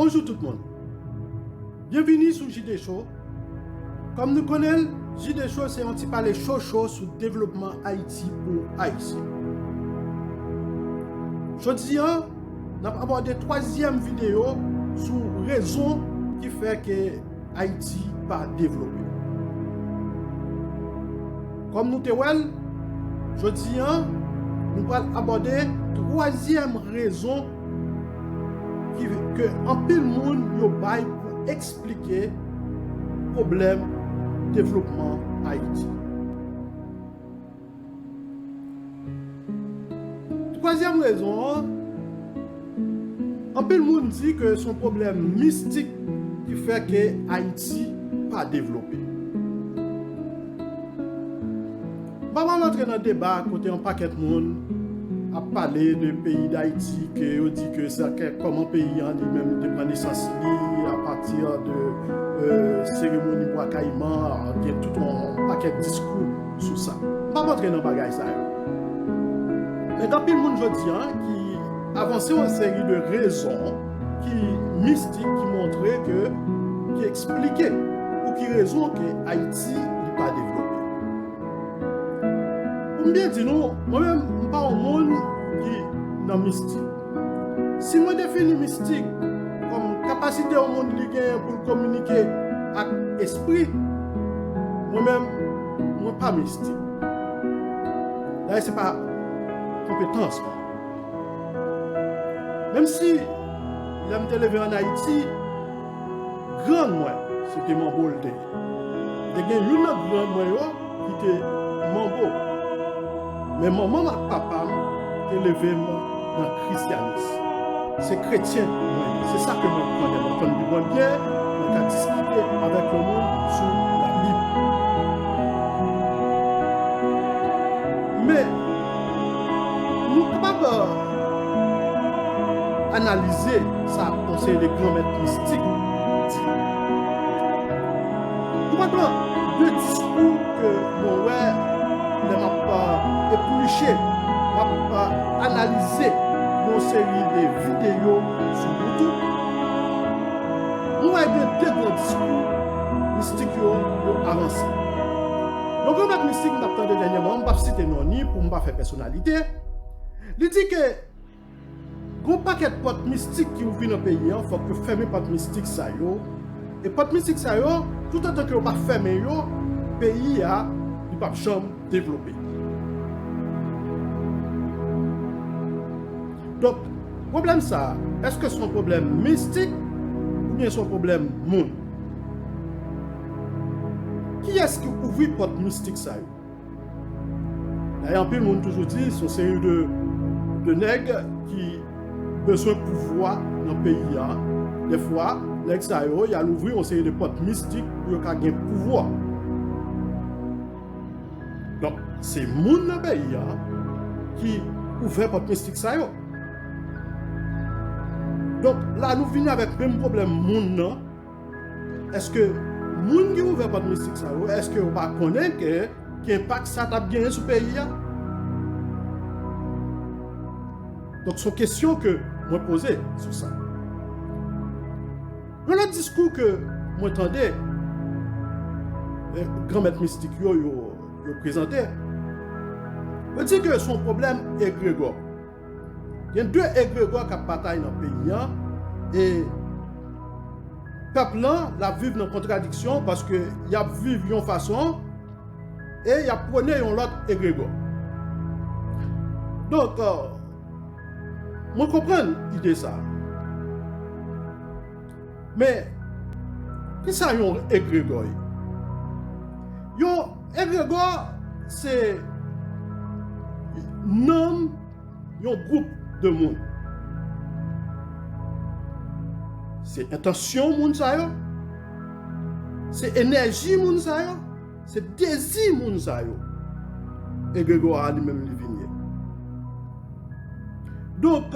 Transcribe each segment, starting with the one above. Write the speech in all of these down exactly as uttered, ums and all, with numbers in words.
Bonjou tout moun. Byenvini sou J D Show. Kòm nou konnen l, J D Show se yon ti pale cho cho sou devlopman Ayiti pou Ayisyen. Jodi a, n ap abòde twazyèm videyo sou rezon ki fè ke Ayiti pa devlope. Kòm nou te wè l, jodi a, nou pral abòde twazyèm rezon ki, ke anpil moun yo bay pou eksplike pwoblèm devlopman Ayiti. Twazyèm rezon an, anpil moun di ke se yon pwoblèm mistik ki fè ke Ayiti pa devlope. M pa pral antre nan deba kote yon pakèt moun ap pale de peyi Dayiti, ke yo di ke se kè kòman peyi an li menm li te pran nesans li apati de, euh, seremoni Bwa Kayiman, gen tout yon pakèt diskou sou sa. M p ap antre nan bagay sa yo. Men gen anpil moun jodi a ki avanse yon seri de rezon ki mistik, ki montre ke, ki eksplike pou ki rezon ke Ayiti li pa devlope. Pou m byen di nou, mwen menm, m pa yon moun ki nan mistik. Si mwen defini mistik kòm kapasite yon moun li genyen pou l kominike ak espri, mwen menm, mwen pa mistik. Dayè, se pa konpetans mwen. Menm si, lè m te leve ann Ayiti, grann mwen, se te manbo l te ye. Te gen youn nan grann mwen yo ki te manbo. Men manman m ak papa m te leve m nan krisyanis. Se kretyen mwen ye. Se sa ke mwen konnen. Mwen konn Bib mwen byen, mwen ka diskite avèk yon moun sou Labib. Men, nou kapab analize sa yon seri de granmèt mistik di. Nou pa pran de diskou ke mwen wè lè m ap, euh, epliche, m ap, euh, analize yon seri de videyo sou YouTube. Mwen wè gen de gran diskou mistik yo, yo avanse. Yon granmèt mistik m t ap tande dènyèman, m p ap site non ni pou m pa fè pèsonalite, li di ke gon pakèt pòt mistik ki ouvri nan peyi an, fòk yo fèmen pòt mistik sa yo. E pòt mistik sa yo, toutotan ke yo pa fèmen yo, peyi a, li p ap janm devlope. Donk, pwoblèm sa a, èske se yon pwoblèm mistik oubyen se yon pwoblèm moun? Kiyès ki ouvri pòt mistik sa yo? Dayè, anpil moun toujou di se yon seri de, de nèg ki bezwen pouvwa nan peyi a. Dèfwa, nèg sa yo, y al ouvri yon seri de pòt mistik pou yo ka gen pouvwa. Donk, se moun nan peyi a ki ouvè pòt mistik sa yo. Donk, la nou vini avèk menm pwoblèm moun nan. Èske moun ki ouvè pòt mistik sa yo, èske yo pa konnen ke, ki enpak sa t ap genyen sou peyi a? Donk, se yon kesyon ke mwen poze sou sa. Yon lòt diskou ke mwen tande, eh, granmèt mistik yo, yo, yo prezante, yo di ke se yon pwoblèm egregò. Gen de egregò k ap batay nan peyi a, e pèp lan, l ap viv nan kontradiksyon paske y ap viv yon fason e y ap pwone yon lòt egregò. Donk, euh, mwen konprann ide sa a. Men, kisa yon egregò ye? Yon egregò, se nanm yon gwoup de moun. Se entansyon moun sa yo, se enèji moun sa yo, se dezi moun sa yo. Egregò a li menm li vin ye. Donk,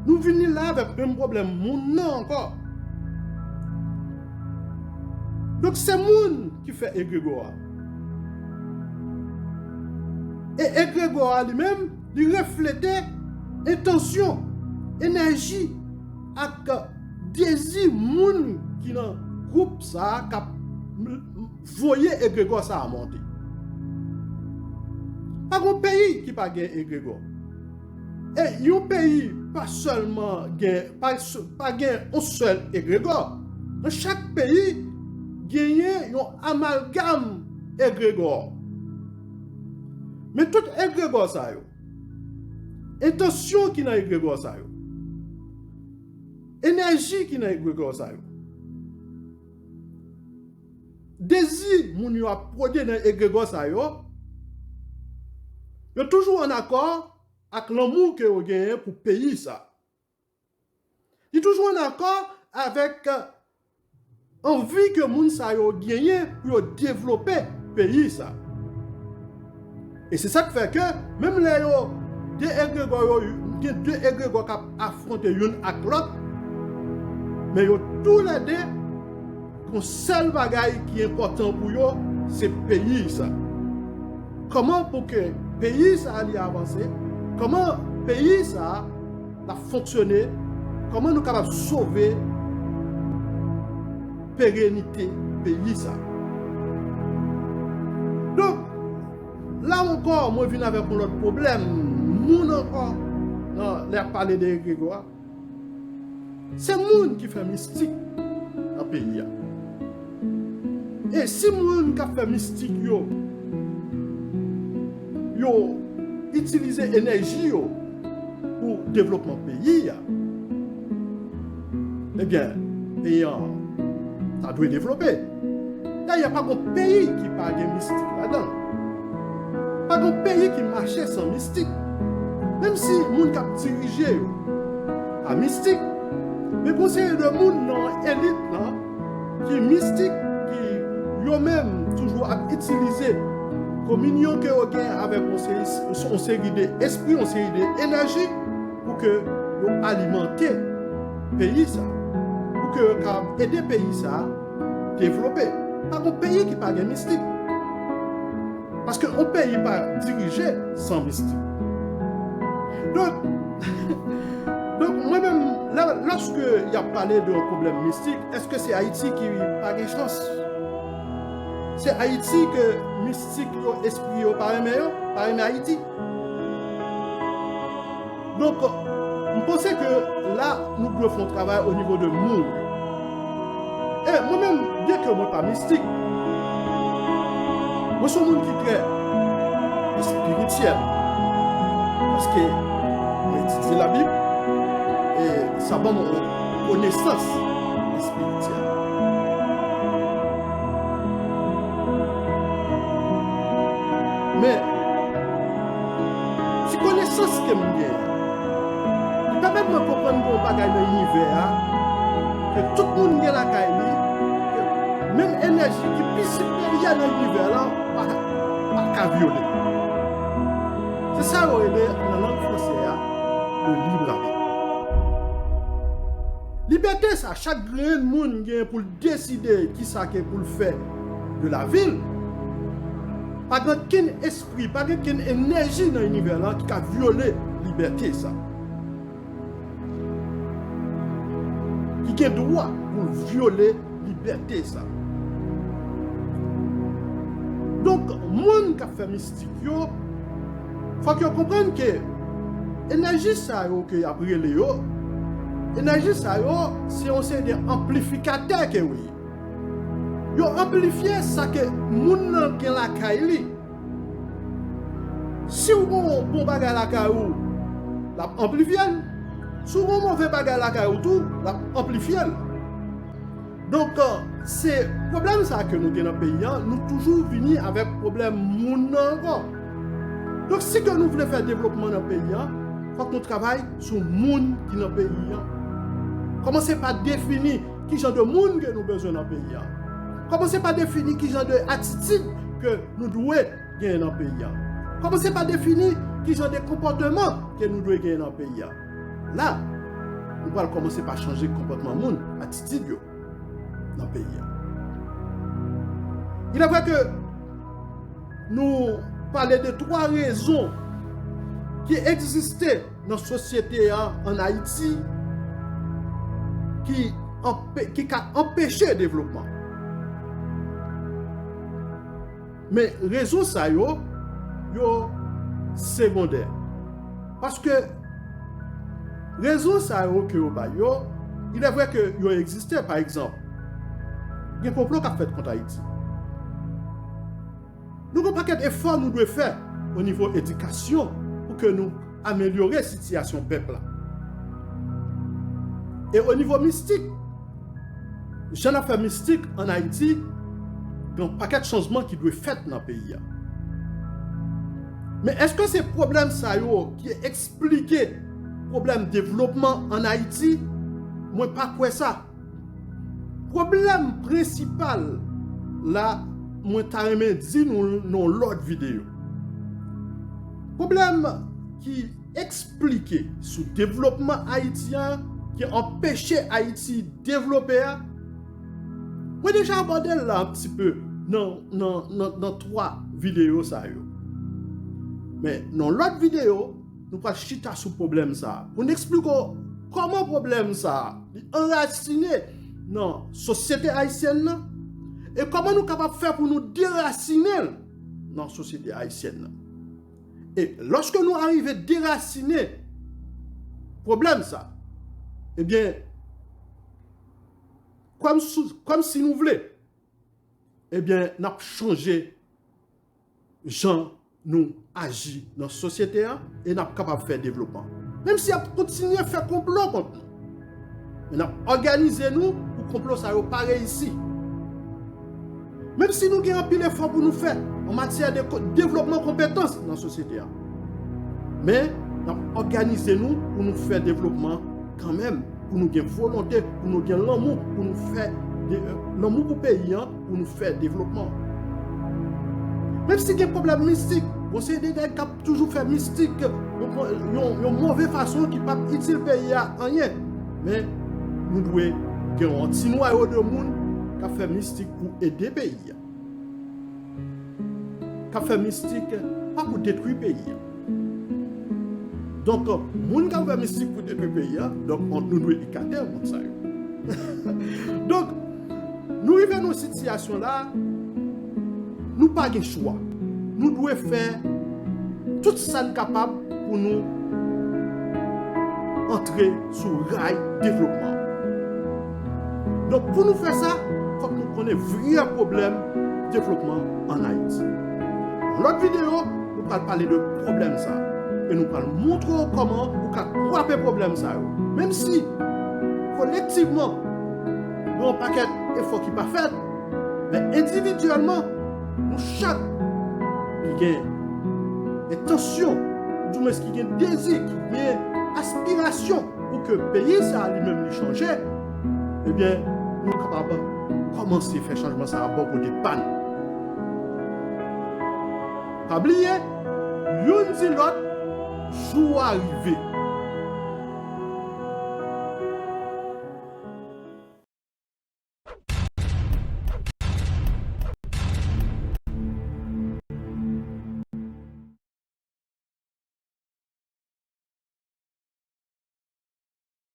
nou vini la avèk menm pwoblèm moun nan ankò. Donk, se moun ki fè egregò a. E egregò a li menm, li reflete entansyon, enèji, ak dezi moun ki nan gwoup sa a k ap m- m- voye egregò sa a monte. Pa gen yon peyi ki pa gen egregò. E yon peyi pa sèlman gen, pa, s- pa gen yon sèl egregò. Nan chak peyi, genyen yon amalgam egregò. Men tout egregò sa yo, entansyon ki nan egregò sa yo, enèji ki nan egregò sa yo, dezi moun yo ap pwode nan egregò sa yo, yo toujou ann akò ak lanmou ke yo genyen pou peyi sa. Li toujou ann akò avèk anvi ke moun sa yo genyen pou yo devlope peyi sa. E se sa k fè ke menm lè yo de egregò yo, gen de egregò k ap afwonte youn ak lòt, men yo toulède gen yon sèl bagay ki enpòtan pou yo, se peyi sa. Kòman pou ke peyi sa a li avanse? Kòman peyi sa a l ap fonksyone? Kòman nou kapab sove perenite peyi sa? Donk, la ankò, mwen vin avèk yon lòt pwoblèm moun ankò, nan lè y ap pale de egregò a. Se moun ki fè mistik nan peyi a. E si moun k ap fè mistik yo, yo itilize enèji yo pou devlopman peyi a, ebyen, peyi an ta dwe devlope. Dayè, pa gen peyi ki pa gen mistik ladan l. Pa gen peyi ki mache san mistik. Menm si moun k ap dirije yo pa mistik, men gen yon seri de moun nan elit lan ki mistik, ki yo menm toujou ap itilize kominyon ke yo gen avèk yon seri, yon seri de espri, yon seri de enèji pou ke yo alimante peyi sa, pou ke yo kapab ede peyi sa devlope. Pa gen peyi ki pa gen mistik. Paske yon peyi pa dirije san mistik. Donk, donk mwen menm, lè, lòske y ap pale de yon pwoblèm mistik, èske se Ayiti ki pa gen chans? Se Ayiti ke mistik yo, espri yo pa renmen yo, pa renmen Ayiti? Donk, m panse ke la, nou dwe fè yon travay o nivo de moun. E mwen menm, byenke mwen pa mistik, mwen se yon moun ki trè espirityèl. Paske mwen etidye Labib, e sa ban mwen yon konesans espirityèl. Men, ti konesans ke m gen an, li pèmèt mwen konprann gen yon bagay nan inivè a, ke tout moun gen lakay li, ke menm enèji ki pi siperyè nan inivè la pa, pa ka vyole. Se sa yo rele nan lang franse a, le libre arbitre. Libète sa, chak grenn moun gen pou l deside kisa ke pou l fè de lavi l. Pa gen kenn espri, pa gen kenn enèji nan inivè lan ki ka vyole libète sa. Ki gen dwa pou l vyole libète sa. Donk, moun k ap fè mistik yo, fòk yo konprann ke enèji sa yo ke y ap rele yo, enèji sa yo, se yon seri de anplifikatè ke yo ye. Yo anplifye sa ke moun nan gen lakay li. Si w gen yon bon bagay lakay ou, l ap anplifye l. Si w gen yon move bagay lakay ou tou, l ap anplifye l. Donk, se pwoblèm sa ke nou gen nan peyi an, nou toujou vini avèk pwoblèm moun nan ankò. Donk, si ke nou vle fè devlopman nan peyi an, fòk nou travay sou moun ki nan peyi an. Kòmanse pa defini ki jan de moun ke nou bezwen nan peyi an. Kòmanse pa defini ki jan de atitid ke nou dwe genyen nan peyi an. Kòmanse pa defini ki jan de konpòteman ke nou dwe genyen nan peyi an. La, nou pral kòmanse pa chanje konpòtman moun, atitid yo nan peyi an. Il est vrai que nou pale de twa rezon ki egziste nan sosyete a ann Ayiti, ki anpe-, ki ka anpeche devlopman. Men rezon sa yo, yo segondè. Paske rezon sa yo ke yo bay yo, il est vrai ke yo egziste, pa egzanp, gen konplo k ap fèt kont Ayiti. Nou gen pakèt efò nou dwe fè o nivo edikasyon pou ke nou amelyore sitiyasyon pèp la. E o nivo mistik, jan n ap fè mistik ann Ayiti, gen yon pakèt chanjman ki dwe fèt nan peyi a. Men èske se pwoblèm sa yo ki eksplike pwoblèm devlopman ann Ayiti? Mwen pa kwè sa. Pwoblèm prensipal la, mwen ta renmen di nou l nan yon lòt videyo. Pwoblèm ki eksplike sou devlopman Ayiti an, ki anpeche Ayiti devlope a, mwen deja abòde l la yon ti pe nan, nan, nan, nan twa videyo sa yo. Men nan lòt videyo, nou pral chita sou pwoblèm sa a. Pou n eksplike w kòman pwoblèm sa a, li anrasine nan sosyete ayisyèn nan, e kòman nou kapab fè pou nou derasine l nan sosyete ayisyèn nan. E lòske nou arive derasine pwoblèm sa, ebyen, kòm sou, kòm si nou vle, ebyen, n ap chanje jan nou aji nan sosyete a e n ap kapab fè devlopman. Menm si y ap kontinye fè konplo kont nou, men n ap òganize nou pou konplo sa yo pa reyisi. Menm si nou gen anpil efò pou nou fè an matyè de ko-, devlopman konpetans nan sosyete a, men n ap òganize nou pou nou fè devlopman kanmenm, pou nou gen volonte, pou nou gen lanmou, pou nou fè de, lanmou pou peyi an, pou nou fè devlopman. Menm si gen pwoblèm mistik, gon seri de nèg k ap toujou fè mistik yon, yon, yon move fason ki p ap itil peyi a anyen. Men nou dwe gen yon ti nwayo de moun k ap fè mistik pou ede peyi a, k ap fè mistik pa pou detwi peyi a. Donk, moun k ap fè mistik pou detwi peyi a, donk, nou dwe ekate moun sa yo. Donk, nou rive nan sitiyasyon la, nou pa gen chwa. Nou dwe fè tout sa n kapab pou nou antre sou ray devlopman. Donk, pou nou fè sa, fòk nou konnen vrè pwoblèm devlopman ann Ayiti. Nan lòt videyo, nou pral pale de pwoblèm sa a. E nou pral montre w kòman ou ka kwape pwoblèm sa yo. Menm si, kolektivman, gen yon pakèt efò ki pa fèt, men endividyèlman, nou chak ki gen entansyon, oudimwens ki gen dezi, ki gen aspirasyon pou ke peyi sa a li menm li chanje, ebyen, nou kapab kòmanse fè chanjman sa a bò kote pa n. Pa bliye, youn di lòt, jou a rive.